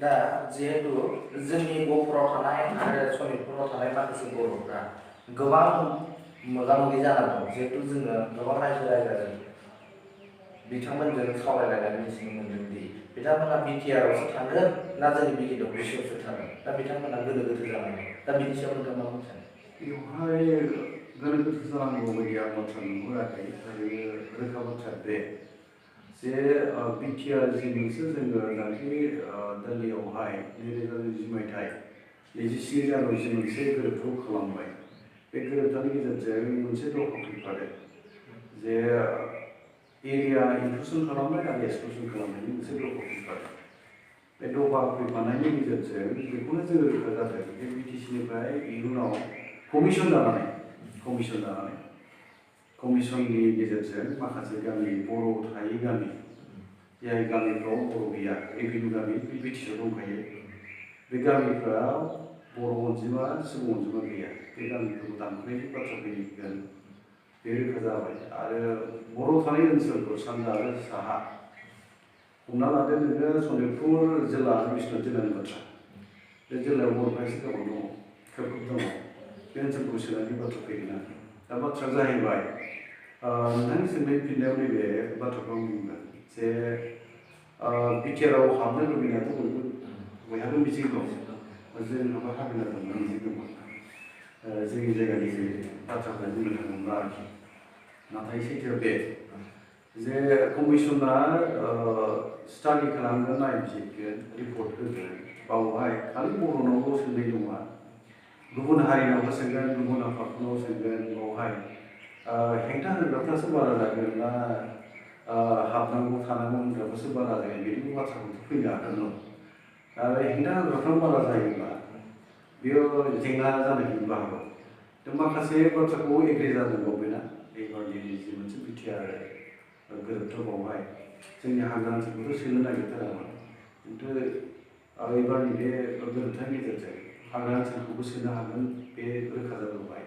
दा जिहेतु जोंनि गहपुराव थानाय आरो सनितपुराव थानाय माखासे बर'फ्रा गोबां मोगा-मोगि जाना दं। जिहेतु जोङो गोबां रायजो-राजाजों बिथांमोनजों सावरायलायनानै मिथिनो मोनदोंदि बिथांमोना बिटिआरआवसो थागोन ना जोंनि बिटिआरआवसो थागोन। दा बिथांमोना गोनो गोथो जानानै दं। दा बिनि सायाव नोंथाङा मा बुंनो सानो? बेवहाय गोनो गोथो जानांगौ बायदि आं बाथ्रा नुहुराखै। ओरैनो रोखा बाथ्रा बे जे बिटिआर जि मोनसे जोङो दाख्लि दिल्लीयावहाय 2020 मायथाइ 27 जानुवारि जि मोनसे गोरोबथाखौ खालामबाय। बे गोरोबथानि गेजेरजों मोनसे दफा फैफादों जे एरिया इनक्लुसन खालामनाय आरो एक्सक्लुसन खालामनायनि मोनसे दफा फैफादों। बे दफा फैफानायनि गेजेरजों बेखौनो जोङो रोखा जादों जे बिटिसिनिफ्राय इयुनाव कमिसननि गेजेरजों माखासे गामि बर' थायै गामि जाय गामिफ्राव बर' गैया रेभिनिउ गामि बिटिसिआव दंखायो बे गामिफ्राव बर' अनजिमा सुबुं अनजिमा गैया बे गामिफोरखौ दानख'नायनि बाथ्रा फैगोन बे रोखा जाबाय। आरो बर' थानाय ओनसोलफोर सानजा आरो साहा हमना लादो नोङो सनितपुर जिल्ला आरो बिश्वनाथ जिल्लानि बाथ्रा। बे जिल्लायाव बर'फ्रा एसे गोबां दङ, खोब दङ। बे ओनसोलखौ सोलायनायनि बाथ्रा फैगोन आरो दा बाथ्राया जाहैबाय नोंथांनि सोंनायनि फिननायाव नैबे बाथ्राखौ आं बुंगोन जे बिटिआरआव हाबनो लुबैनायाथ' बयहाबो मिजिं दं। जोंहाबो हाबनो दं मिजिं दङ। जोंनि जायगानि बाथ्राखौ बुंनो थाङोब्ला आरोखि नाथाय सैथोआ बे जे कमिसना स्टाडि खालामगोन, नायबिजिरगोन, रिपर्ट होगोन। बावहाय खालि बर'नावल' सोंनाय नङा, गुबुन हारिनावबो सोंगोन, गुबुन आफादफोरनाव सोंगोन। बावहाय हेंथा होग्राफ्रासो बारा जागोन ना हाबनांगौ थानांगौ होनग्राफ्रासो बारा जागोन बिदिबो बाथ्राखौथ' फैनो हागोन। आरो हेंथा होग्राफ्रा बारा जायोब्ला बेयाव जेंना जानायनिबो हागौ। दा माखासे बाथ्राखौ एग्रि जाजोबबावबायना एबारनि जि मोनसे बिटिआर गोरोबथा बावहाय जोंनि हाग्रा ओनसोलखौथ' सोनो नागिरथारामोन। खिन्थु एबारनि बे गोरोबथानि गेजेरजों हाग्रा ओनसोलखौबो सोनो हागोन बे रोखा जाबोबाय।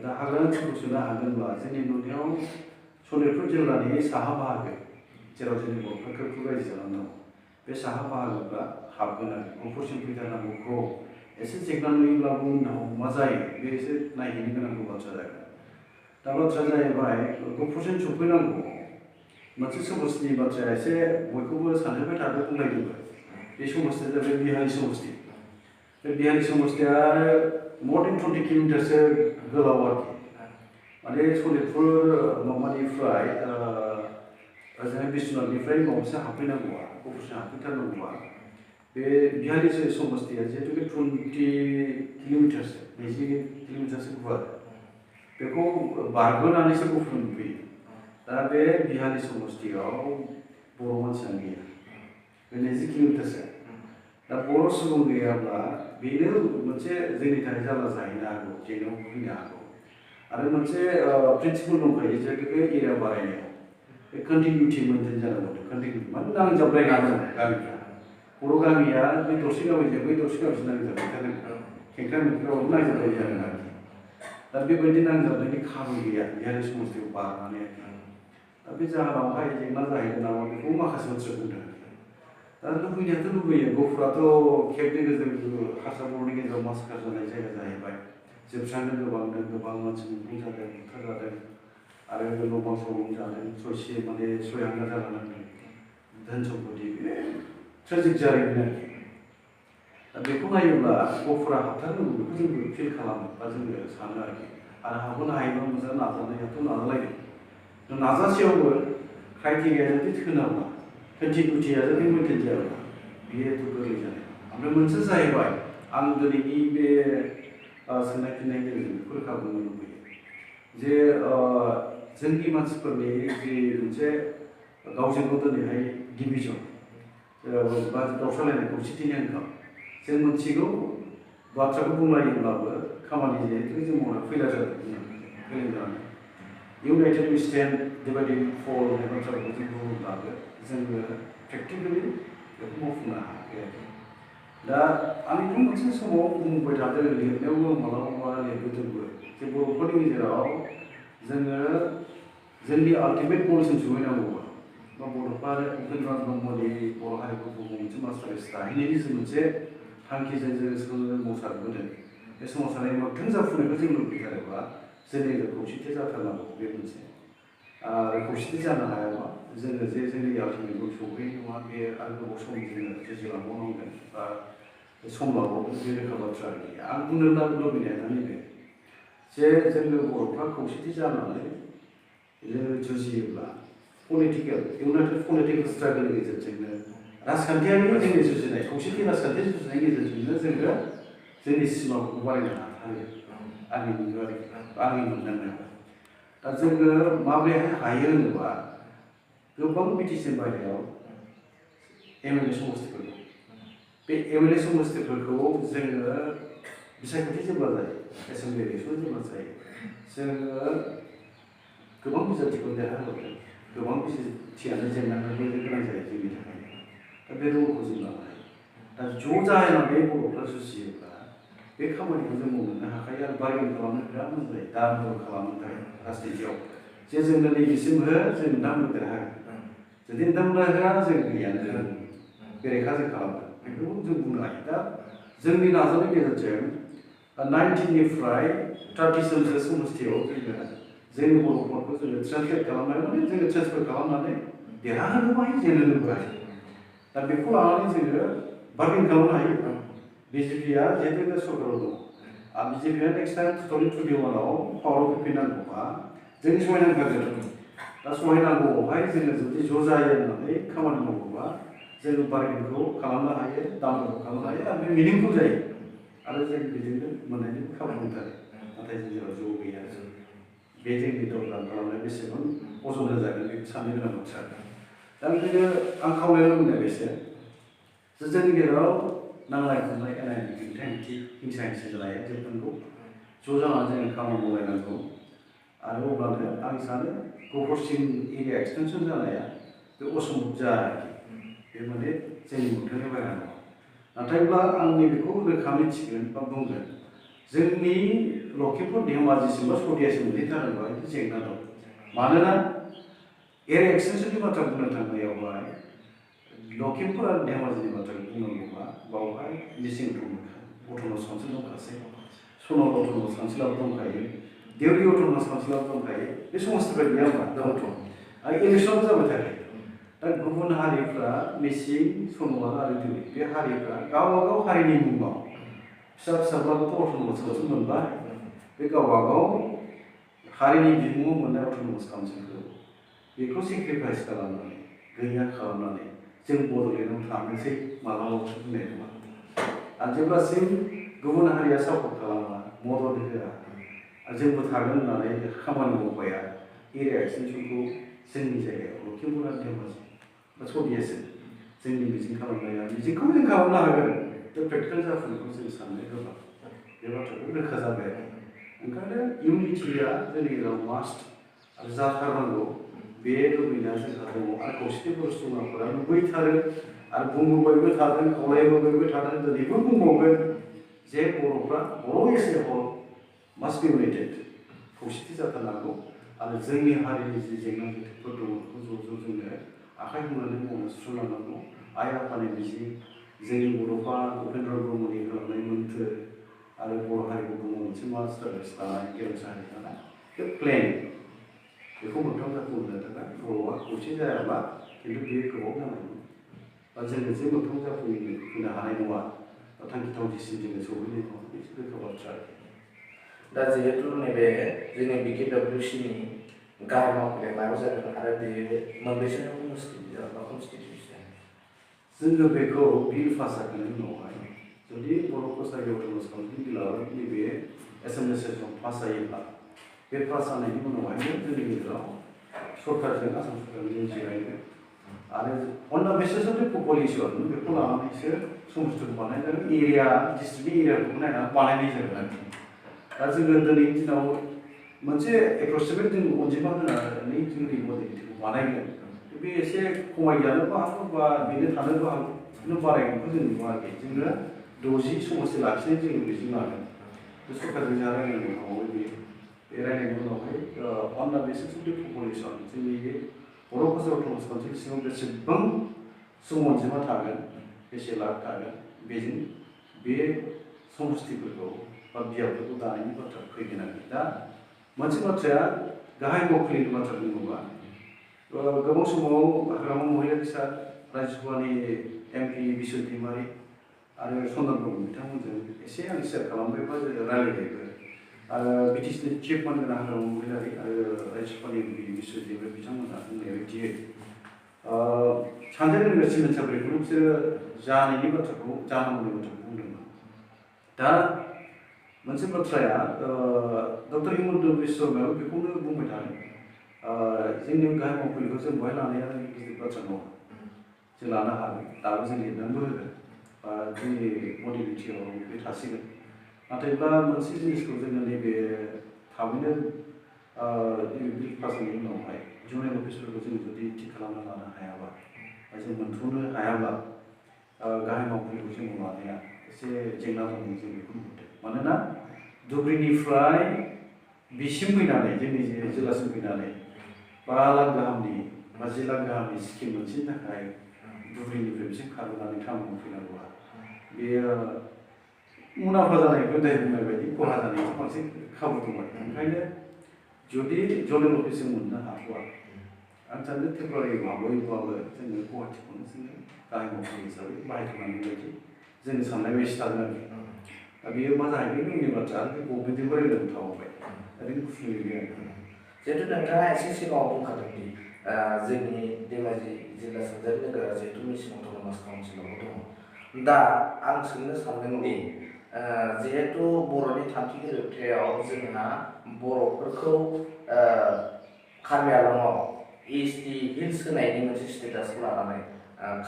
दा हाग्रा ओनसोलखौ सोनो हागोनब्ला जोंनि नुनायाव सनितपुर जिल्लानि साहा बाहागो जेराव जोंनि बर'फ्रा खोब रायजो जानानै दं बे साहा बाहागोफ्रा हाबगोन आरो गहपुरसिम फैथारनांगौखौ एसे जेंना नुयोब्लाबो उनाव मा जायो बे एसे नायहैनो गोनांगौ बाथ्रा जागोन। दा बाथ्राया जाहैबाय गहपुरसिम सफैनांगौ मोनसे समस्तिनि बाथ्राया एसे बयखौबो सानहोबाय थादों बुंलायदोंबो। बे समस्तिया जाबाय बिहारि समस्ति। बे बिहारि समस्तिया more than 20 किल'मिटारसो गोलाव आरोखि। माने सनितपुर माबानिफ्राय ओजोंहाय बिश्वनाथनिफ्राय माबासिम हाबफैनांगौआ गहपुरसिम हाबफैथारनांगौआ बे बिहारि समस्तिया जिहेतु 20 किल'मिटारसो 20 किल'मिटारसो गुवार बेखौ बारबोनानैसो गहपुर मोनफैयो। दा बे बिहारि समस्तियाव बर' मानसियानो गैया, बे 20 किल'मिटारसो। दा बर' सुबुं गैयाब्ला बेनो मोनसे जोंनि थाखाय जारला जाहैनो हागौ, जेंनायाव फैनो हागौ। आरो मोनसे प्रिन्सिपल दंखायो जे बे एरिया बारायनायाव बे कन्टिनिउटि मेनटेन जानांगौ। कन्टिनिउटि माने नांजाबलायनांगौ गामिफ्रा। बर' गामिया बे दरसे गामिजों बै दरसे गामिजों नांजाबबाय थानांगौ। खेंख्रा खेंख्राबाबो नांजाबलायनाय जागोन आरोखि। दा बेबायदि नांजाबनायनि खाबु गैया बिहारि समस्तिखौ बारनानै। दा बे जाहोनावहाय जेंना जाहैगोन नामा बेखौ माखासे मानसिया बुंदों। दा लुबैनायाथ' लुबैयो। गहपुराथ' खेबनै गेजेर हारसा बर'नि गेजेराव मासखार जानाय जायगा जाहैबाय। जोबस्रांनो गोबांदों, गोबां मानसि मुंख्लं जादों, बुथारजादों आरो न' बां जादों। माने सयहांगा जालांदों। धोन सम्पति बे ट्रेजिक जारिमिन आरोखि। दा बेखौ नायोब्ला गहपुरा हाबथारनांगौ बेखौ जोंबो फिल खालामो बा जोङो सानो आरोखि। आरो हाबहोनो हायोबा मोजां, नाजानायाथ' नाजालायदों। नाजासेयावबो क्राइटेरिया जुदि थोनाब्ला कन्टिनिउटिया जुदि मेनटेन जायाब्ला बेयोथ' गोरलै जानाय। ओमफ्राय मोनसे जाहैबाय आं दिनैनि बे सोंनाय फिननायनि गेजेरजों बेखौ रोखा बुंनो लुबैयो जे जोंनि मानसिफोरनि जि मोनसे गावजों गाव दिनैहाय डिभिजन बा गावस्रालायनाय खौसेथिनि आंखाल जों मोनथिगौ बाथ्राखौ बुंलायोब्लाबो खामानि जिहेतु जों मावनो फैला जादों फेलें जानानै। United we stand divided we fall होननाय बाथ्राखौ जों बुङोब्लाबो जोङो प्रेक्टिकेलि बेखौ मावफुंनो हायाखै आरोखि। दा आं बेखौ मोनसे समाव बुंबाय थादों, लिरनायावबो मालाबा लिरबोदोंबो जे बर'फोरनि गेजेराव जोङो जोंनि आल्टिमेट गलसिम सहैनांगौबा बा बड'फा उपेन्द्रनाथ ब्रह्मनि बर' हारिखौ बुहुम मोनसे मास्टार दाहैनायनि जों मोनसे थांखिजों जों सोमावसारबोदों बे सोमावसारनाय मोगथों जाफुंनायखौ जों लुबैथारोबा जोंनि खौसेथि जाथारनांगौ बे मोनसे आरो खौसेथि जानो हायाबा जोङो जे जोंनि आल्टिमेटखौ सौहैनाय नङा बे आरो गोबाव सम जोङो जुजिलांबावनांगोन बा सम लाबावगोन बे रोखा बाथ्रा गैया आं बुंनो लुबैनाया नैबे जे जोङो बर'फ्रा खौसेथि जानानै जोङो जुजियोब्ला पलिटिकेल इउनाइटेड पलिटिकेल स्ट्रागलनि गेजेरजोंनो राजखान्थियारि जोंनि जुजिनाय खौसेथि राजखान्थि जुजिनायनि गेजेरजोंनो जोङो जोंनि सिमाखौ बारायनो हाथारो आंनि नुयो आंनि मोनदांनायाव दा जोङो माबोरैहाय हायो होनोबा गोबां बिटिसि बायरायाव एमएलए समस्थिफोर दं बे एमएलए समस्थिफोरखौ जोङो बिसायख'थि जेब्ला जायो एसेम्बलि इलेक्सन जेब्ला जायो जोङो गोबां बिजाथिखौ देरहाहोदों गोबां बिजाथियानो जेंनाजों गोनां जायो जोंनि थाखाय दा बे रलखौ जों लानो हायो दा ज' जानानै बर'फ्रा जुजियोब्ला बे खामानिखौ जों मावनो हाखायो आरो बार्गेन खालामनो बिराद मोजां जायो दाम खालामनो थाखाय राजनितियाव जे जोंनो नैबेसिमबो जों नोंथांमोन देरहागोन जुदि नोंथांमोना होआ जों गैयानो जों बेरेखा जों खालामदों बेखौ जों बुंनो हायो दा जोंनि नाजानायनि गेजेरजों 19निफ्राय 30 जनसो समस्थियाव जोङो जोंनि बर'फोरखौ जोङो ट्रेन्सलेट खालामनानै जोङो ट्रेन्सफार खालामनानै देरहाहोनोबो हायो जेनहोनोबो हायो दा बेखौ लानानै जोङो बार्गेन खालामनो हायो बिजेपिया जिहेतु बे सरकाराव दं आरो बिजेपिया नेक्स्ट टाइम 2021आव पावाराव फैफिननांगौबा जोंनि सहायनांखागोन दा सहायनांगौआवहाय जोङो जुदि ज' जायो होननानै खामानि मावोबा जोङो बार्गेनखौ खालामनो हायो दामखौ खालामनो हायो आरो बे मिनिंफुल जायो आरो जों बेजोंनो मोननायनि खाबु मोनथारो नाथाय जों जेराव ज' गैया बे जोंनि दरदाम खालामनाय बेसेबां अजन होजागोन बेखौ साननो गोनां बाथ्रा दा बेखायनो आं खावलायनो लुबैनाय बेसो जे जोंनि गेजेराव नांलाय खमलाय एना एनि हेंथा हेंथि हिंसा हिंसि जानाया जोबनांगौ ज' जानानै जोङो खामानि मावलायनांगौ आरो अब्लानो आं सानो गफरसिन एरिया एक्सटेनसन जानाया बे असम्भब जाया बे माने जोंनि मोगथांनि बायरा नङा नाथायब्ला आं नैबेखौ रोखा मिथिगोन बा बुंगोन जोंनि लखिमपुर धेमाजिसिम बा सदियासिम मोनहैथारोबा जेंना दं मानोना एरिया एक्सटेनसननि बाथ्रा बुंनो थांनायावहाय लखिमपुर आरो धेमाजिनि बाथ्राखौ बुंनांगौबा बावहाय मिसिं अट'नमास काउन्सिल दंखासै सनल अट'नमास काउन्सिलाबो दंखायो देउरि अट'नमास काउन्सिलाबो दंखायो बे समस्तफोर गैया होनबा दंथ' आरो इलेक्सनबो जाबाय थाखायो दा गुबुन हारिफ्रा मिसिं सनवाल आरो देउरि बे हारिफ्रा गावबागाव हारिनि मुङाव फिसा फिसाब्लाबोथ' अट'नमास काउन्सिल मोनबाय बे गावबागाव हारिनि बिमुङाव मोननाय अट'नमास काउन्सिलखौ बेखौ सेक्रिफाइस खालामनानै गैया खालामनानै जों बड'लेण्डआव थांनोसै मालाबाबो बुंनाय नङा आरो जेब्लासिम गुबुन हारिया सापर्ट खालामा मदद होआ आरो जोंबो थागोन होननानै खामानि मावबाया एरिया एक्सटेनसनखौ जोंनि जायगायाव लखिमपुर आरो धेमाजि बा सदियासिम जोंनि मिजिं खालामनाया मिजिंखौ जों खालामनो हागोन दा प्रेक्टिकेल जाफुंनायखौ जों साननो गोब्राब बे बाथ्राखौ रोखा जाबाय आरो ओंखायनो इउनिटिया जोंनि गेजेराव मास्ट आरो जाथारनांगौ बे लुबैनाया जोंहा दङ आरो खौसेथि बर' सुबुंफोरा लुबैथारो आरो बुंबोबायबो थादों खावलायबोबायबो थादों दिनैबो बुंबावगोन जे बर'फ्रा बर' S A hall mast B United खौसेथि जाथारनांगौ आरो जोंनि हारिनि जि जेंना जेंसिफोर दङ बेखौ ज' ज' जोङो आखाइ हमनानै मावनो सुस्रांलांनांगौ आइ आफानि मिजिं जोंनि बड'फा उपेन्द्र ब्रह्मनि होलांनाय मोन्थोर आरो बर' हारिखौ बुङो मोनसे मास्टार लानाय गेरेमसा हारि लानाय बे प्लेन बेखौ मोगथां जाफुंहोनो थाखाय बर'आ खौसे जायाब्ला खिन्थु बेयो गोबाव जानांगौ बा जोङो जे मोगथां जाफुंहोनो हानाय नङा बा थांखि थांखिसिम जोङो सहैनाय नङा बे रोखा बाथ्रा दा जिहेतु नैबे जोंनि बिकेडब्लिउसिनि गाहाय मावख'या मायाव जागोन आरो बेयो मोनबेसे कनस्टिटिउसन जोङो बेखौ बिल पास जाखांनायनि उनावहाय जुदि बर' कसारि अट'नमास काउन्सिल बिलआ नैबे एसेम्बलि सेसनाव पास जायोब्ला बे पास जानायनि उनावहायनो जोंनि गेजेराव सरकारजों आसाम सरकारजों जिरायगोन आरो अन द बेसिस अफ द पपुलेसन बेखौ लानानैसो समस्थिखौ बानायनाय जागोन एरिया डिस्ट्रिक्टनि एरियाखौ नायनानै बानायनाय जागोन दा जोङो दिनैनि दिनाव मोनसे एप्रक्सिमेट जों अनजिमा होनानै जोंनि मडेलिटिखौ बानायगोन बे एसे खमायजानोबो हागौ बा बेनो थानोबो हागौ खिन्थु बारायगोनखौ जों नुवाखै जोङो 60 समस्ति लाखिनाय जोङो मिजिं लागोन बे सरकारजों जोंहा रायज्लायनाय दंबावो बे रायज्लायनायनि उनावहाय अन द बेसिस अफ द पपुलेसन जोंनि बर' कालसाराल समाजखान्थिनि सिङाव बेसेबां सुबुं अनजिमा थागोन बेसे लाख थागोन बेजों बे समस्थिफोरखौ बा बियाबफोरखौ दानायनि बाथ्रा फैगोन आरोखि दा मोनसे बाथ्राया गाहाय मावखुलिनि बाथ्रा बुङोबा गोबां समाव हाग्रामा महिलारि सार रायजोसभानि MP बिश्व दैमारि आरो सन्दन ब्रह्म बिथांमोनजों एसे आं सेयार खालामबाय बा रायज्लायबायबो आरो BTCनि चिफ मानगोनां हाग्रामा महिलारि आरो रायजोसभानि MP बिश्व दैमारि बिथांमोनहा बुंनाय बायदियै सानजानि नोगोर सिमेन्ट साब्रैखौनो बिसोरो जानायनि बाथ्राखौ जानांगौनि बाथ्राखौ बुंदोंमोन दा मोनसे बाथ्राया डक्टर हिमन्त बिश्व शर्मायाबो बेखौनो बुंबाय थादों जोंनि गाहाय मावखुलिखौ जों बहाय लानाया गिदिर बाथ्रा नङा जों लानो हागोन दाबो जों लिरनानैबो होगोन बा जोंनि मडिलिटियाव बे थासिगोन नाथायब्ला मोनसे जिनिसखौ जोङो नैबे थाबैनो बिल पास जानायनि उनावहाय जनेल अफिसफोरखौ जों जुदि थि खालामना लानो हायाबा जों मोनफुंनो हायाब्ला गाहाय मावखुलिखौ जों लानाया एसे जेंना दं जों बेखौ नुहुरदों मानोना धुबुरीनिफ्राय बिसिम फैनानै जोंनि जिल्लासिम फैनानै 5 लाख गाहामनि बा 10 लाख गाहामनि स्किम मोनसेनि थाखाय धुबुरीनिफ्राय बिसिम खारबोनानै खामानि फैनांगौआ बेयो मुलाम्फा जानायखौ दाय बुंनाय बायदि खहा जानायनि बांसिन खाबु दङ ओंखायनो जुदि जनेल अफिसजों मोननो हाथ'वा आं सानो टेम्परारि माबायोब्लाबो जोङो गुवाहाटिखौनो जोङो गाहाय मावखुलि हिसाबै बाहायथ'नांगौ बायदि जोङो साननाय बायदि सानो आरो दा बेयो मा जाहैबाय उननि बाथ्रा आरो बे गभर्नमेन्टजोंबो रायज्लायनो थाबावबाय ओरैनो खुलिबाय आरो जिहेतु नोंथाङा एसे सिगाङाव बुंखादों दि जोंनि धेमाजि जिल्ला सानजारि नोगोरा जिहेतु मिसिं अट'नमास काउन्सिलावबो दङ दा आं सोंनो सानदों दि जिहेतु बर'नि थामथि गोरोबथायाव जोंहा बर'फोरखौ कार्बि आंलंआव ST हिल्स होनायनि मोनसे स्टेटासखौ लानानै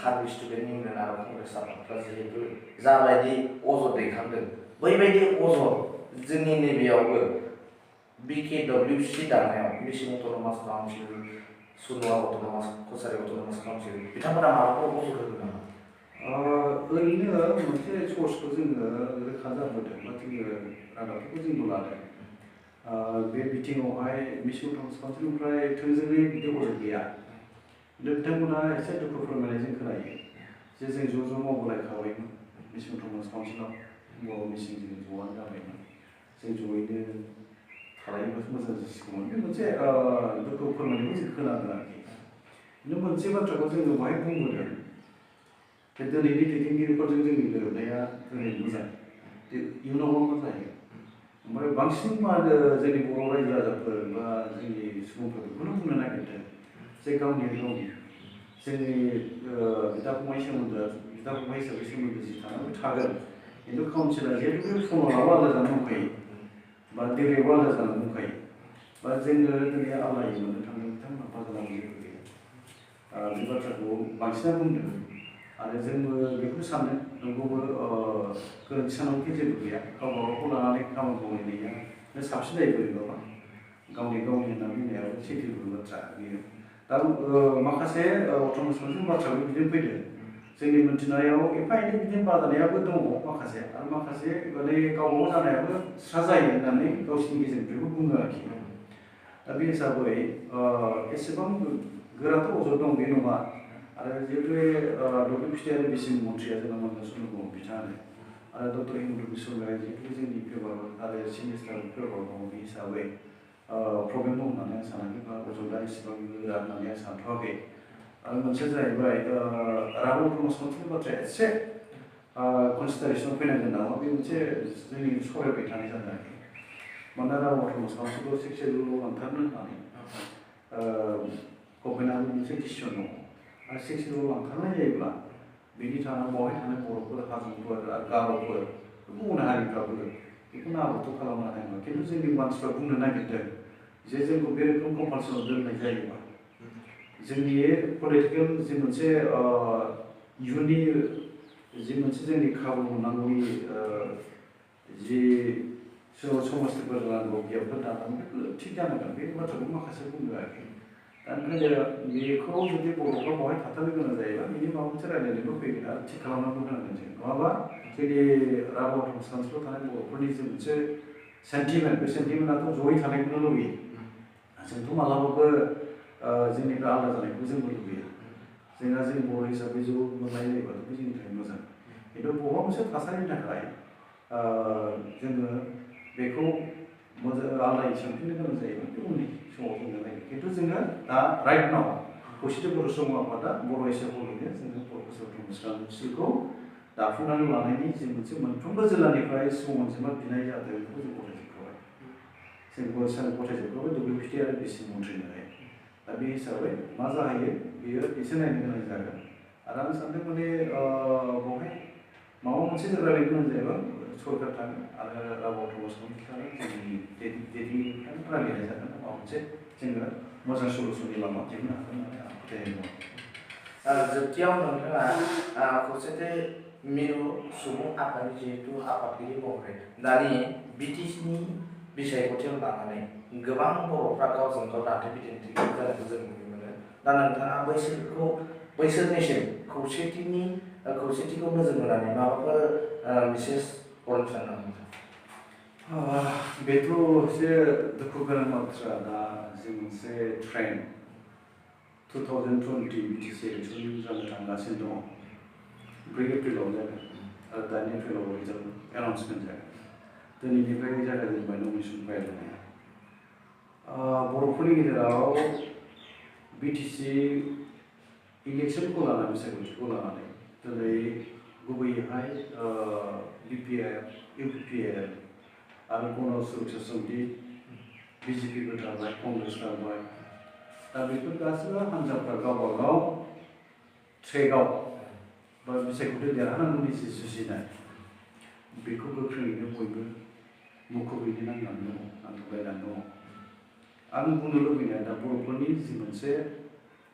कार्बि स्टुडेन्ट इउनियन आरो कंग्रेस आफादफ्रा जिहेतु जाबायदि अजद दैखांदों बैबायदि अजद जोंनि नैबेयावबो BKWC दानायाव मिसिं अट'नमास काउन्सिल सुनुवा अट'नमास कसारि अट'नमास काउन्सिल बिथांमोना माबाफोर अजद होगोन नामा? ओरैनो मोनसे सर्सखौ जोङो रोखा जाबोदों बा जोङो रादाबफोरखौ जोंबो लादों बे बिथिङावहाय मिसिं अट'नमास काउन्सिलनिफ्राय थोंजोङै बिदि अजद गैया बिथांमोना एसे दुखु फोरमायनाय जों खोनायो जे जों ज' मावबोलायखाबायमोन मिसिं अट'नमास काउन्सिलाव बर' मिसिंजों ज'आनो जाबायमोन जों ज'यैनो थालायोबासो मोजां जासिगौमोन बे मोनसे दुखु फोरमायनायखौ जों खोनादों आरोखि खिन्थु मोनसे बाथ्राखौ जोङो बाहाय बुंबोदों बे दिनैनि दैदेनगिरिफोरजों जोंनि गोरोबनाया दिनै मोजां इयुनाव मा जायो ओमफ्राय बांसिन मा जोंनि बर' रायजो राजाफोर बा जोंनि सुबुंफोर बेखौनो बुंनो नागिरदों जे गावनि जोंनि बिदा फंबाय हिसाबै सोमोन्दो जि थानांगौ थागोन खिन्थु काउन्सिला जिहेतु बे फर्मुलाबो आलादा जानानै दंखायो बा देरियाबो आलादा जानानै दंखायो बा जोङो दिनै आलायै मोननो थाङो बिथांमोनहा बाजाराव जेबो गैया बे बाथ्राखौ बांसिना बुंदों आरो जोंबो बेखौनो सानो नंगौबो गोरोन्थि सानांगौखि जेबो गैया गावबा गावखौ लानानै खामानि मावलायनाया साबसिन जायो बोरैबाबा गावनि होनना बुंनायाबो सैथो बाथ्रा बेयो दा माखासे अट'नमास काउन्सिलनि बाथ्राबो बिदिनो फैदों जोंनि मोन्थिनायाव एफा एनै बिदिनो बाजानायाबो दङ माखासे आरो माखासे माने गावबा गाव जानायाबो स्रा जायो होननानै गावसिनि गेजेरनिफ्रायबो बुङो आरोखि दा बे हिसाबै एसेबां गोराथ' अजद दं बे नङा आरो जिहेतु WPT आरो बिसिम मन्थ्रिया जोंना मानगोनां सन्दन ब्रह्म बिथाङानो आरो डक्टर हिमन्त बिश्व शर्माया जिहेतु जोंनि फेभार आरो चिफ मिनिस्टारनि फेभार दङ बे हिसाबै प्रब्लेम दं होननानै आं सानाखै बा अजदा एसेबां गोरा होननानै आं सानथ'वाखै आरो मोनसेया जाहैबाय राव अट'नमास काउन्सिलनि बाथ्राया एसे कनसिडारेसनाव फैनांगोन नामा बे मोनसे जोंनि सावरायबाय थानाय जादों आरोखि मानोना राव अट'नमास काउन्सिलखौ 6 शेड्युलाव लांथारनो होननानै गभर्नमेन्टआबो मोनसे डिसिसन दङ आरो 6 शेड्युलाव लांथारनाय जायोब्ला बेनि बावहाय थानाय बर'फोर हाजोफोर आरो गार'फोर गुबुन हारिफ्राबो बेखौनो आबद्ध खालामनो हानाय नङा खिन्थु जोंनि मानसिफ्रा बुंनो नागिरदों जे जोंखौ बे रोखोम कम्पालसनाव दोननाय जायोबा जोंनि पलिटिकेल जि मोनसे इयुननि जि मोनसे जोंनि खाबु मोननांगौनि जि समाजफोर जानांगौ बियाबफोर दानांगौ बेखौ थिग जानांगोन बे बाथ्राखौ माखासे बुंदों आरोखि दा ओंखायनो बेखौ जुदि बर'फ्रा बहाय थाथारनो गोनां जायोबा बेनि माबा मोनसे रायज्लायनायबो फैगोन आरो थिग खालामनांगौ होनांगोन जों नङाबा जोंनि राव अट'नमास काउन्सिलाव थानाय बर'फोरनि जे मोनसे सेन्टिमेन्ट बे सेन्टिमेन्टआथ' जयै थानायखौनो लुबैयो जोंथ' मालाबाबो जोंनिफ्राय आलादा जानायखौ जोंबो लुबैयो जोंहा जों बर' हिसाबै ज' मोननाय जायोबाथ' बे जोंनि थाखाय मोजां खिन्थु बबेबा मोनसे थासारिनि थाखाय जोङो बेखौ मोजां आलादायै सानफिननो गोनां जायोमोन बे उननि समाव जोङो नायगोन खिन्थु जोङो दा राइट नाव खौसेथि बर' सुबुं आफादा बर' हिसाबैनो जोङो बर' फोसावथाय मुस्रिखौ दाफुंनानै लानायनि जे मोनसे मोनफ्रोमबो जिल्लानिफ्राय सुबुं अनजिमा बिनाय जादों बेखौ जों गथायजोबखाबाय जों गथायजोबखाबाय दुब्लिपिटि आरो डिसि मन्थ्रिनो दा बे हिसाबै मा जाहैयो बेयो एसे नायनो गोनां जागोन आरो आं सानदों माने बेवहाय माबा मोनसे जों रायलायनो गोनां जायोबा सरकार थागोन आरो रावबो समाजखान्थि थागोन जोंनि दैदेनगिरिफ्रा रायलायनाय जागोन माबा मोनसे जोङो मोजां सलुसननि लामा दिहुननो हागोन होननानै आं फोथायनाय दङ जोबथियाव नोंथाङा खौसेथि मिरु सुबुं आफादनि जिहेतु आफादगिरि महरै दानि बिटिसिनि बिसायख'थियाव लानानै गोबां बर'फ्रा गावजों गाव दान्थे बिदान्थे जानायखौ जों नुनो मोनो दा नोंथाङा बैसोरनिसिम खौसेथिखौ नोजोर होनानै माबाफोर बिसेस हरनो सानो बेथ' एसे दुखु गोनां बाथ्रा दा जों मोनसे ट्रेन्ड 2020 बिटिसि इलेक्सन जानो थांगासिनो दङ 4 एप्रिलाव जागोन आरो दानि एप्रिलाव रिजाल्ट एनाउन्समेन्ट जागोन दिनैनिफ्राय जागायजेनबाय नमिनेसन फाइल होनाया बर'फोरनि गेजेराव बिटिसि इलेक्सनखौ लानानै बिसायख'थिखौ लानानै दिनै गुबैयैहाय बिपिएफ इउपिपिएल आरो गण सुरक्षा समिति बिजेपिबो थाबाय कंग्रेस थाबाय दा बेफोर गासैबो हान्जाफ्रा गावबा गाव ट्रेकआव बा बिसायख'थि देरहानांगौनि जि जुजिनाय बेखौ गोख्रोङैनो बयबो मुखुबैनो नांनानै दङ नांथाबलायनानै दङ आं बुंनो लुबैनाया दा बर'फोरनि जि मोनसे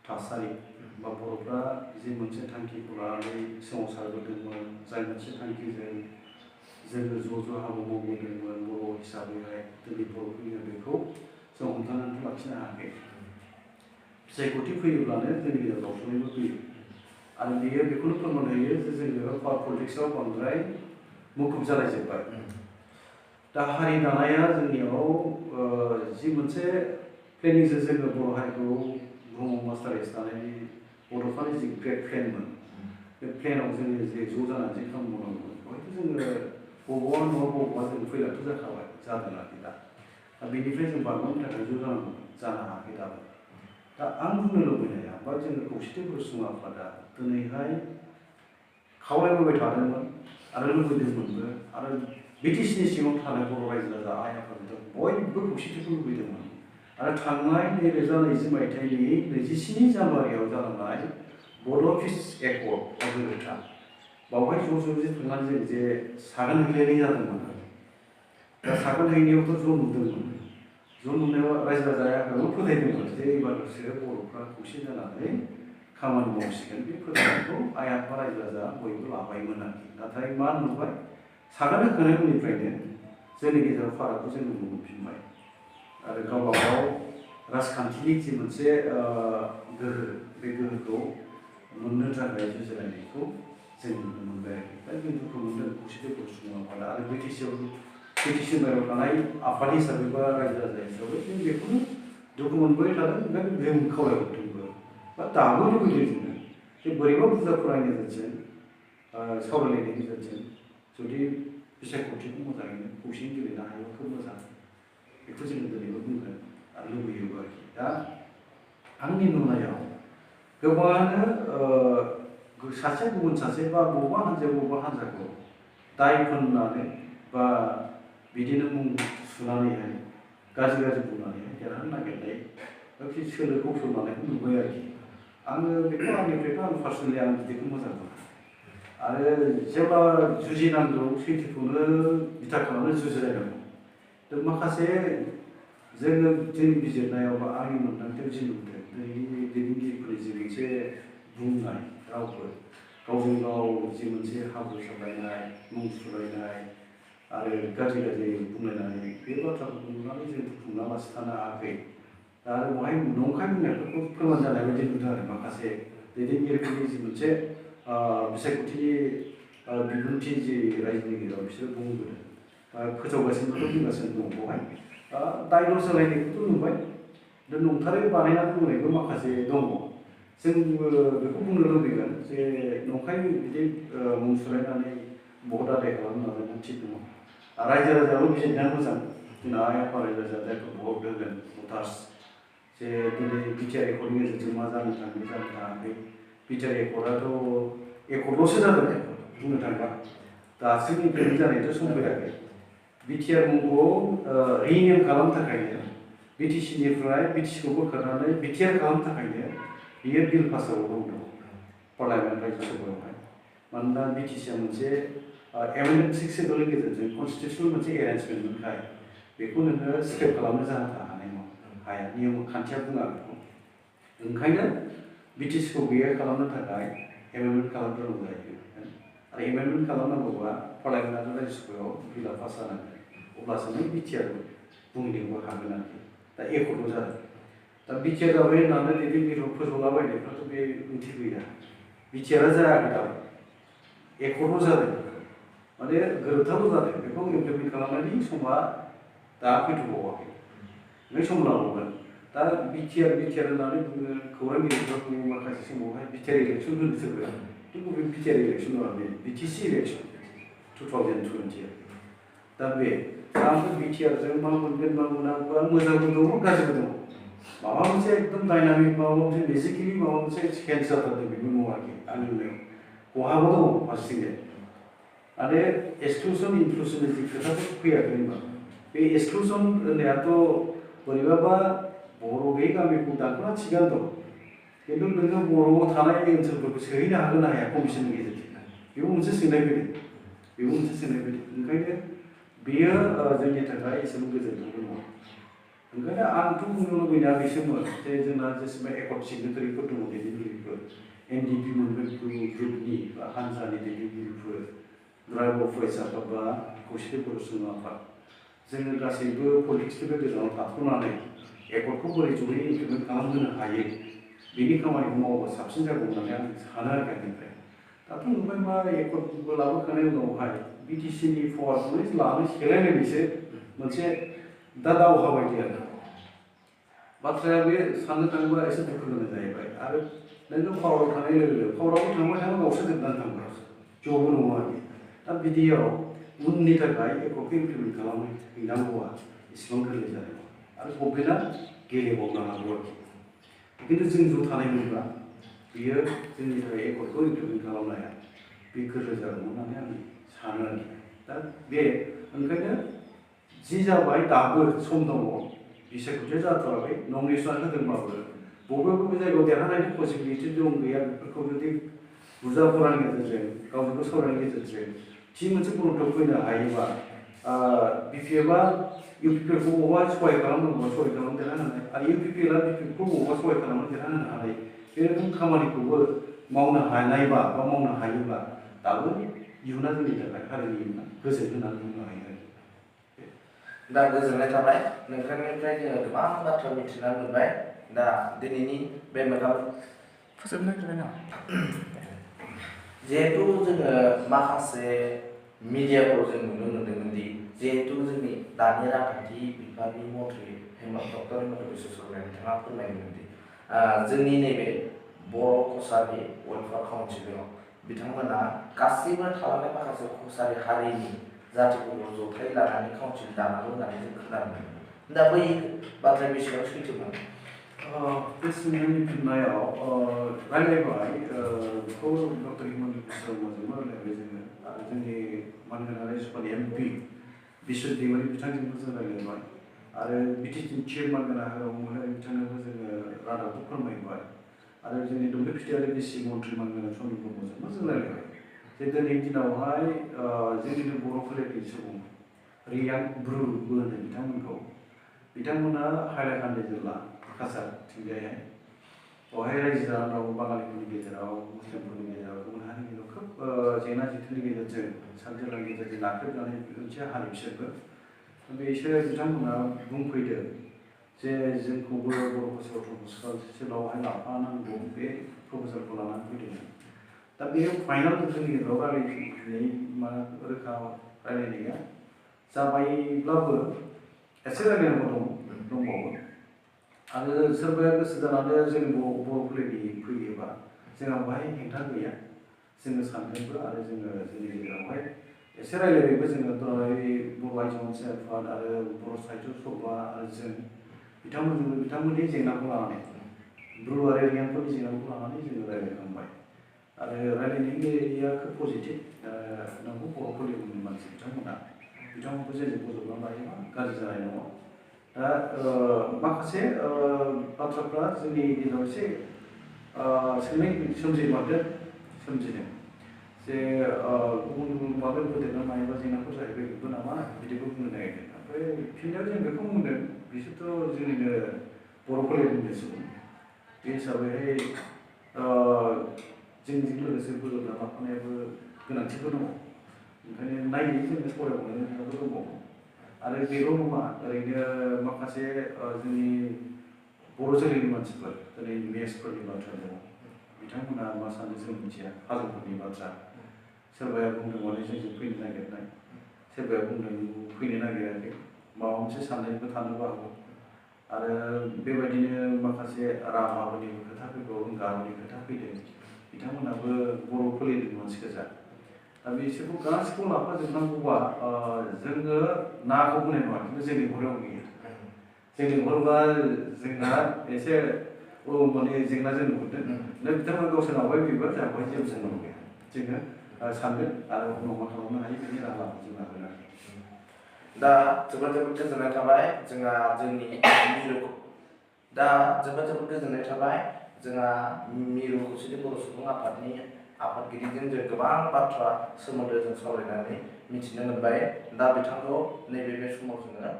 थासारि बा बर'फ्रा जि मोनसे थांखिखौ लानानै सोमावसारबोदोंमोन जाय मोनसे थांखिजों जोङो ज' हाबा मावबोदोंमोन बर' हिसाबैहाय दिनै बर'फोरनि बेखौ जों हमथानानै लाखिनो हायाखै बिसायख'थि फैयोब्लानो जोंनि गेजेराव गावस्रानायबो फैयो आरो बेयो बेखौनो फोरमान होयो जे जोङो पावार पलिटिक्सआव बांद्राय मुखुब जालायजोब्बाय दा हारि दानाया जोंनियाव जि मोनसे प्लेनिंजों जोङो बर' हारिखौ ब्रह्म मास्टारेस दानायनि बड'फानि जि ग्रेट प्लेनमोन बे प्लेनाव जोङो जे ज' जानानै जे खामानि मावनांगौमोन हयथ' जोङो बबेबा नङा बबेबा जों फैलाथ' जाखाबाय जादोंआखै दा बेनिफ्राय जों बारग'नो थाखाय ज' जानांगौ जानो हायाखै दाबो दा आं बुंनो लुबैनाया बा जोङो खौसेथि बर' सुबुं आफादा दिनैहाय खावलायबोबाय थादोंमोन आरो लुबैदोंमोनबो आरो बिटिसिनि सिङाव थानाय बर' रायजो राजा आइ आफादजों बयबो खौसेथिखौ लुबैदोंमोन आरो थांनाय 2020 मायथाइनि 27 जानुवारियाव जालांनाय बड' पिस एकर्ड गोरोबथा बावहाय ज' थांनानै जों जे सागोन हैलायनाय जादोंमोन दा सागोन हैनायावथ' ज' नुदोंमोन ज' नुनायाव रायजो राजायाबो फोथायदोंमोन जे एबारसो बर'फ्रा खौसे जानानै खामानि मावसिगोन बे फोथायनायखौ आइ आफा रायजो राजा बयबो लाबायमोन आरोखि नाथाय मा नुबाय सागोन होखांनाय उननिफ्रायनो जोंनि गेजेराव फारागखौ जों नुनो मोनफिनबाय आरो गावबा गाव राजखान्थिनि जि मोनसे गोहो बे गोहोखौ मोननो थाखाय जुजिलायनायखौ जों नुनो मोनबाय आरोखि दा बे दुखु मोनदों खौसेथि बर' सुबुं आफादा आरो बिटिसि बाहेरायाव थानाय आफाद हिसाबै बा रायजो राजा हिसाबै जों बेखौनो दुखु मोनबाय थादों ओंखायनो जों खावलायहरदोंबो बा दाबो लुबैदों जोङो जे बोरैबा बुरजा फरायनायनि गेजेरजों सावरायलायनायनि गेजेरजों जुदि बिसायख'थिखौ मोजाङैनो खौसेयै गेलेनो हायोबा खोब मोजां बेखौ जोङो दिनैबो बुंगोन आरो लुबैयोबो आरोखि दा आंनि नुनायाव गोबाङानो सासे गुबुन सासे बा बबेबा हान्जाखौ दाय फोननानै बा बिदिनो मुं सुनानैहाय गाज्रि बुंनानैहाय देरहानो नागिरनाय सोलो कौशल लानायखौ नुबाय आरोखि आङो बेखौ आंनिफ्रायथ' आं पार्सनेलि आं बिदिखौ मोजां मोनो आरो जेब्ला जुजिनांगौ सैथोखौनो बिथा खालामनानै जुजिलायनांगौ दा माखासे जोङो जोंनि बिजिरनायाव बा आंनि मोन्दांथियाव जि नुदों दिनैनि दैदेनगिरिफोरनि जि मोनसे बुंनाय रावफोर गावजों गाव जि मोनसे हाब्रु सारलायनाय मुं सुलायनाय आरो गाज्रि बुंलायनानै बे बाथ्राफोरखौ नुनानै जों बुथुमना लासि थानो हायाखै दा आरो बेवहाय नंखाय बुंनायफोरखौ फोरमान जानाय बायदि नुदों आरो माखासे दैदेनगिरिफोरनि जि मोनसे बिसायख'थिनि बिबुंथि जि रायजोनि गेजेराव बिसोरो बुंबोदों फोसावगासिनो बुंगासिनो दं बेवहाय दाय दस जालायनायखौथ' नुबाय दा नंथारै बानायनानै बुंनायबो माखासे दङ जोंबो बेखौ बुंनो लुबैगोन जे नंखाय बिदि मुं सुलायनानै भट आदाय खालामनानै थिग दङ रायजो राजायाबो बिजिरनाया मोजां जोंना आइ आफा रायजो राजा जायखौ भट होगोन भटार्स जे दिनै बिटिआर एकर्डनि गेजेरजों मा जानो थाङो जानो थाङाखै बिटिआर एकर्डआथ' एकर्डल'सो जादों बुंनो थाङोबा दासिम इमप्लिमेन्ट जानायथ' सम फैयाखै बिटिआर मुंखौ रिनिउ खालामनो थाखायनो बिटिसिनिफ्राय बिटिसिखौ बोखारनानै बिटिआर खालामनो थाखायनो बियो बिल पासआव दं पार्लियामेन्ट रायजोसभायावहाय मानोना बिटिसिआ मोनसे एमेन्डमेन्ट 6 शेड्युलनि गेजेरजों कनस्टिटिउसनेल मोनसे एरेन्जमेन्टमोनखाय बेखौ नोङो स्क्रेप खालामनो जानो हानाय नङा हाया नियम खान्थिया बुङा बेखौ ओंखायनो बिटिसिखौ गैया खालामनो थाखाय एमेन्डमेन्ट खालामनांगौ जायो आरो एमेन्डमेन्ट खालामनांगौबा पार्लियामेन्ट रायजोसभायाव बिला पास जानांगोन अब्लासो नों बिटिआर बुंनोबो हागोन आरोखि दा एकर्डल' जादों दा बिटिआर जाबाय होननानै बिदि मिरु फोजौलाबायनायफ्राथ' बे ओंथि गैया बिटिआरआ जायाखै दाबो एकर्डल' जादों माने गोरोबथाल' जादों बेखौ इमप्लिमेन्ट खालामनायनि समा दा फैथ'बावाखै बे सम लाबावगोन दा बिटिआर होननानै बुङो खौरांगिरिफ्रा बुङो माखासे समावहाय बिटिआर इलेक्सन होनो सोरबा खिन्थु बे बिटिआर इलेक्सन नङा बे बिटिसि इलेक्सन 2020 दा बे आंथ' बिटिआरजों मा मोनगोन मा मोना मोजांबो दङ गाज्रिबो दङ माबा मोनसे एकदम डाइनामिक माबा मोनसे बेसिकेलि माबा मोनसे चेन्ज जाथारदों बेबो नङा आरोखि आंनि नुनायाव बहाबो दङ फारसेथिंजाय आरो एक्सक्लुसन इनक्लुसननि जि खोथाफोर फैयाखै होनबा बे एक्सक्लुसन होननायाथ' बोरैबाबा बर' गैयै गामिखौ दानख'ना थिगानो दं खिन्थु नोङो बर'आव थानाय ओनसोलफोरखौ सोहैनो हागोन ना हाया कमिसननि गेजेरजों बेबो मोनसे सोंनाय फैदों ओंखायनो बेयो जोंनि थाखाय एसेबां गोजोनथाव नङा ओंखायनो आंथ' बुंनो लुबैनाया बिसोरमोन जे जोंना जेसेबां एकर्ड सिगनेटारिफोर दङ दैदेनगिरिफोर एनडिपि मोनगोन ग्रुपनि बा हान्जानि दैदेनगिरिफोर द्राइभार फरायसाफोर बा खौसेथि बर' सुबुं आफाद जोङो गासैबो पलिटिक्सनिफ्राय गोजानाव थाथ'नानै एकर्डखौ बोरै जयै इमप्लिमेन्ट खालामहोनो हायो बेनि खामानिखौ मावोबा साबसिन जागौ होननानै आं सानो आरोखि आंनिफ्राय दाथ' नुबाय मा एकर्डबो लाबोखांनायनि उनावहाय बिटिसिनि पावारखौनो लानो सेलायनायनिसो मोनसे दा दावहा बायदि आरो बाथ्राया बे साननो थाङोब्ला एसे दुखु गोनां जाहैबाय आरो नोङो पावाराव थानाय लोगो लोगो पावारावबो थांबाय थानो गावसोर जोबनानै थांबाय ज'बो नङा आरोखि दा बिदियाव उननि थाखाय एकर्डखौ इमप्लिमेन्ट खालामहैनांगौआ इसेबां गोरलै जानाय नङा आरो गभर्नमेन्टआ गेलेबावनो हागौ आरोखि खिन्थु जों ज' थानायमोनब्ला बियो जोंनि थाखाय एकर्डखौ इमप्लिमेन्ट खालामनाया बे गोरलै जागौमोन होननानै आं सानो आरोखि दा बे ओंखायनो जि जाबाय दाबो सम दङ बिसायख'थिया जाथ'वाखै नमिनेसना होदोंबाबो बबे जायगायाव देरहानायनि पसिबिलिटि दं गैया बेफोरखौ जुदि बुरजा फरानि गेजेरजों गावजों सावरायनायनि गेजेरजों थि मोनसे गनथब फैनो हायोबा बिपिएफआ इउपिपिएलखौ बबावबा सहाय खालामनांगौबा सहाय खालामनो देरहानो आरो इउपिपिएलआ बिपिएफखौ बबावबा सहाय खालामनानै देरहानो हानाय बे रोखोम खामानिखौबो मावनो हानायबा बा मावनो हायोब्ला दाबो इयुना जोंनि थाखाय हारिनि इयुना गोजोन होननानै बुंनो हायो आरो दा गोजोननाय थाबाय नोंथांनिफ्राय जोङो गोबां बाथ्रा मिथिना मोनबाय दा दिनैनि बे मोगा फोजोबनो नागिरबाय ना जिहेतु जोङो माखासे मिडियाफ्राव जों नुनो मोन्दोंमोन दि जिहेतु जोंनि दानि रांखान्थि बिफाननि मन्थ्रि डक्टर हिमन्त बिश्व शर्माया बिथाङा फोरमायदोंमोन दि जोंनि नैबे बर' कसारि वेलफेयार काउन्सिलाव बिथांमोना गासैबो थालांनाय माखासे कसारि हारिनि जातिफोरखौ जथाय लानानै काउन्सिल दानांगौ होननानै जों खोनानो मोनो दा बै बाथ्राया बेसेबां सैथोमोन बे सोंनायनि फिननायाव रायज्लायबाय बेखौ डक्टर हिमन्त बिश्व शर्माजोंबो रायज्लायबाय जोङो आरो जोंनि मानगोनां रायजोसभानि एमपि बिश्व दैमारि बिथांजोंबो जों रायज्लायबाय आरो बिटिसिनि चेयारमेन गोनां हाग्रामा महिलारि बिथांनोबो जोङो रादाबखौ फोरमायबाय आरो जोंनि दुब्लि फिथाइयारि डिसि मन्थ्रि मानगोनां चन्द्र ब्रह्मजोंबो जों रायज्लायबाय जे दिनैनि दिनावहाय जोंनिनो बर' फोलेरनि सुबुं रियां ब्रुबो होनो बिथांमोना हाइलाकान्दि जिल्ला काछारथिंजायहाय बेवहाय रायजो जानानै दं बाङालिफोरनि गेजेराव मुस्लिमफोरनि गेजेराव गुबुन हारिनि खोब जेंना जेंसिनि गेजेरजों सानजानि गेजेरजों नाख्रेबजानाय मोनसे हारि बिसोरबो बिसोर बिथांमोना बुंफैदों जे जोंखौबो बर' कालसारावहाय लाफानांगौ बे प्रप'जालखौ लानानै फैदों दा बेयो फाइनाल जोंनि गेजेराव रायज्लायनाय मा रोखा रायज्लायनाया जाबायब्लाबो एसे रायज्लायनांगौ दंबावो आरो सोरबाया गोसो जानानै जों बर' फोलेरनि फैयोबा जोंहा बाहाय हेंथा गैया। जोङो सानदोंबो आरो जोङो जोंनि गेजेरावहाय एसे रायलायबायबो जोङो बर' आइजो अनसाय आफाद आरो बर' साहित्य सभा आरो जों बिथांमोननि जेंनाखौ लानानै ब्रु आरो रियानफोरनि जेंनाखौ लानानै जोङो रायलायखांबाय आरो रायलायनाया खोब पजिटिभ। नंगौ बर' फोलेरनि मानसि बिथांमोनखौ जों बजबना लायोबा गाज्रि जानाय नङा। दा माखासे बाथ्राफ्रा जोंनि गेजेराव एसे सोंनाय सोमजिदों जे गुबुन माबायाव होदेरना लायोबा जेंनाफोर जाहैबाय बेबो नामा बिदिबो बुंनो नागिरदों। ओमफ्राय फिननायाव जों बेखौ बुंदों बिसोरथ' जोंनिनो बर' फोलेरनिनो सुबुं बे हिसाबैहाय जोंजों लोगोसे बोजबना लाफानायाबो गोनांथिबो दङ। ओंखायनो नायै जोङो सावरायबावनायाबो दंबावो आरो बेल' नङा ओरैनो माखासे जोंनि बर' जोलैनि मानसिफोर दिनै मेसफोरनि बाथ्रा दङ बिथांमोना मा सानो जों मिथिया हाजोफोरनि बाथ्रा सोरबाया बुंदों माने जोंजों फैनो नागिरनाय सोरबाया बुंदों फैनो नागिराखै माबा मोनसे साननायबो थानोबो हागौ आरो बेबायदिनो माखासे राभाफोरनि खोथा फैगौ गार'नि खोथा फैदों बिथांमोनाबो बर' फोलेरनि मानसि गोजा। दा बिसोरखौ गासिखौबो लाफाजोबनांगौबा जोङो नाखौ बुंनाय नङा खिन्थु जोंनि हराव गैया। जोंनि हरबा जोंना एसे माने जेंना जों नुहुरदों दा बिथांमोना गावसोर आवगाय फैबा जोंहाय जेबो जेंना गैया। जोङो सानगोन आरो उनाव मा खालामनो हायो बेनि राहा लामाखौ जों लागोन आरो। दा जोबोद गोजोननाय थाबाय जोंहा जोंनि मिरुखौ जोंहा मिरु खौसेथि बर' सुबुं आफादनि आफादगिरिजों जों गोबां बाथ्रा सोमोन्दो जों सावरायनानै मिथिनो मोनबाय। दा बिथांखौ नैबे समाव जोङो